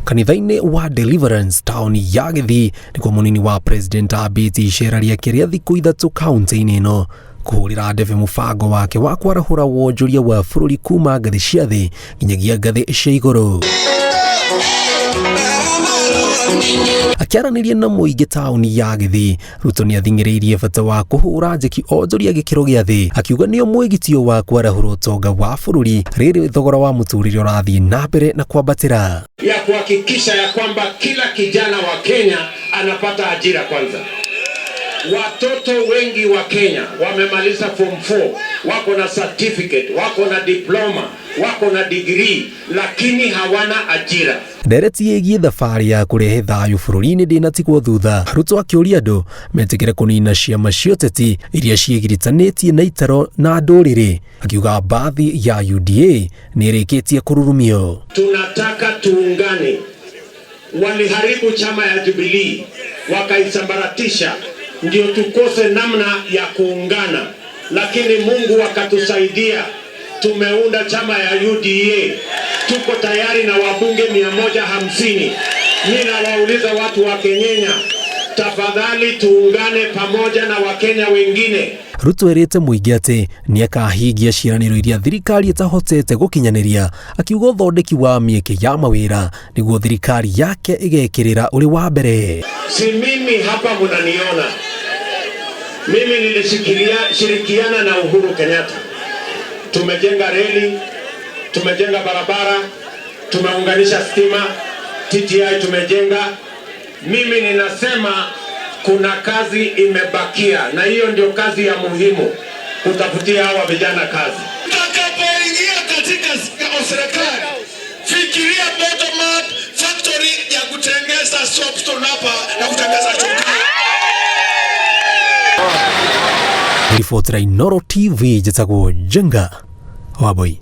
Kanitha-inĩ wa Deliverance taũni ya Gĩthii nĩkuo mũnini wa president ambĩtie icera rĩake rĩa thikũ 3 kaunti-inĩ ĩno kũhũrĩra ndebe mũbango wake wa kwarahũra wonjoria wa bũrũri kuma ngathĩ cia thĩ nginyagia ngathĩ cia igũrũ. Akĩaranĩria na mũingĩ taũni ya Gĩthii, Ruto nĩ athing'ĩrĩirie bata wa kũhũra njeki onjoria gĩkĩro gĩa thĩ, akiuga nĩo mwĩgitio wa kwarahũra ũtonga wa bũrũri rĩrĩ thogora wa mũtũrĩre ũrathiĩ na mbere na kwambatĩra. Ya kuhakikisha ya kwamba kila kijana wa Kenya anapata ajira kwanza. Watoto wengi wa Kenya wamemaliza form 4, wako na certificate, wako na diploma, wako na degree, lakini hawana ajira. Ndereti ĩgiĩ thabarĩ ya kũrehe thayũ bũrũri-inĩ ndĩnatigwo thutha, Ruto akĩũria andũ metĩkĩre kũnina ciama cia ũteti iria ciĩgiritanĩtie na itaro na ndũrĩrĩ, akiuga mbathi ya UDA nĩ ĩrĩkĩtie kũrurumio. Tunataka tuungane. Waliharibu chama ya Jubilee wakaisambaratisha, ndio tukose namna ya kuungana, lakini Mungu akatusaidia, tumeunda chama ya UDA, tuko tayari na wabunge 150. Mimi nawauliza watu wa Kenyenya, tafadhali tuungane pamoja na Wakenya wengine. Ruto erĩte mũingĩ atĩ nĩakahingia ciĩranĩro iria thirikari ĩtahotete gũkinyanĩria, akiuga ũthondeki wa mĩeke ya mawĩra nĩguo thirikari yake ĩgekĩrĩra ũrĩ wa mbere. Si mimi hapa mnaniona, mimi nilishirikiana na Uhuru Kenyatta, tumejenga reli, tumejenga barabara, tumeunganisha stima, TTI tumejenga. Mimi ninasema kuna kazi imebakia, na hiyo ndio kazi ya muhimu, kutafutia hawa vijana kazi. Tutakapoingia katika serikali, fikiria bottom up factory ya kutengeza soapstone hapa na kutengeza chokaa. Ribotera Inooro TV, njĩtagwo Njenga Wambui.